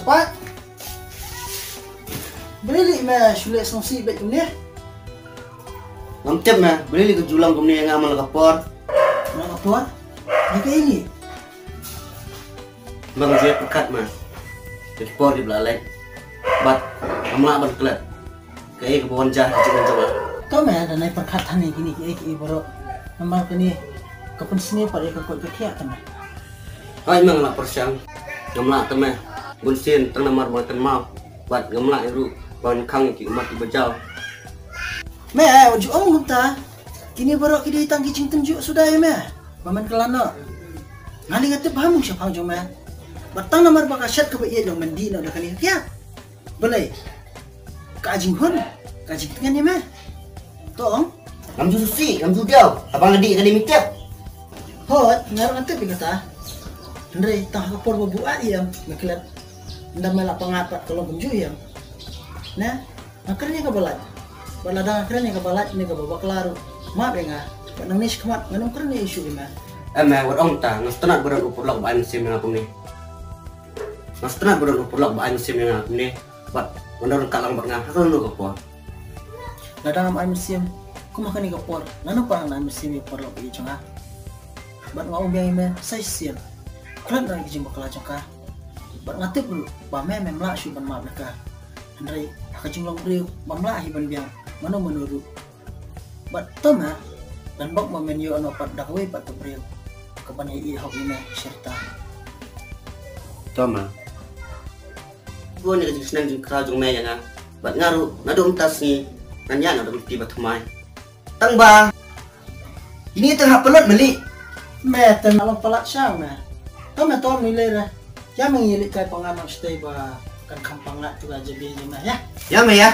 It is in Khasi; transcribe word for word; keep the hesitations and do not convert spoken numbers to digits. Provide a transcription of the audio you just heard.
Pat. Balei leh me shu leh sngewsih bad kumne? Ngam tip me, balei leh ka ju long kumne ïa nga man la ka por. Man la ka por? Ïa kaei leh? Ba nga ju ïa pyrkhat me. Ïa ka por dei ba la leit. Bad ngam lah ban klet kaei kaba wan jia ha ka jingim jong nga. To me, da nai pyrkhat than ïa kine kiei kiei baroh. Namar kane ka pynsniew pat ïa ka koit ka khiah tang me. Hooid me, nga la pyrshang. Ngam lah te me. Bun sien tang namar ba nga kynmaw. Bad ngam lah ruh ban khang ïa ki ummat kiba jaw. Me, wat ju ong kumta. Kine baroh ki dei tang ki jingtynjuh suda ïa me ba men kylla noh. Nga lei nga tip bha mo shaphang jong me. Bad tang namar ba ka shet kaba ïeit long men dih noh da kane ka kiad. Balei? Ka jinghun, ka jingtngen ïa me. To ong? Ngam ju sngewsih, ngam ju diaw. Haba nga dih kane me tip. Hooid, nga ruh nga tip ïa kata. Hynrei tang ha ka por ba buaid ïa me klet. Ynda me la pyngngad pat ka long kumjuh ïa me. Nga kren ïa kaba lait. Bad lada nga kren ïa kaba lait ne kaba bakla ruh, map ïa nga. Bad nangne shakhmat ngan ym kren ïa shuh ïa me. Em me, wat ong ta, nga sngewtynnat ba don u paralok ba ai mynsiem ïa nga kumne. Nga sngewtynnat ba don u paralok ba ai mynsiem ïa nga kumne. Bad ngan don ryngkat lang bad nga ha kano kano ka por. Lada ngam ai mynsiem, kum ha kane ka por, nano pat ngan ai mynsiem ïa u paralok ïa jong nga. Bad nga ong biang ïa me sa shisien, klet noh ïa ka jingbakla jong ka. Bad nga tip ruh ba me mem lah shuh ban map ïa ka. Hynrei ha ka jinglong briew bym lah hi ban biang mano mano ruh. Bad to me, ban bok ma men ïoh noh pat da kawei pat ka briew kaban ïa ïehok ïa me shisha. To me. Bun ïa ka jingsneng jingkraw jong me ïa nga. Bad nga ruh naduh mynta sngi ngan ïaid noh da lynti ba thymmai. Tang ba kine tang hap palat mali. Me tang long palat sha me. To me, to me lei re. Ïa me ngi leit kai pyngngad noh shatei ba kan kham pyngngad tu ka jabi jong me ïa. Ïa me ïa.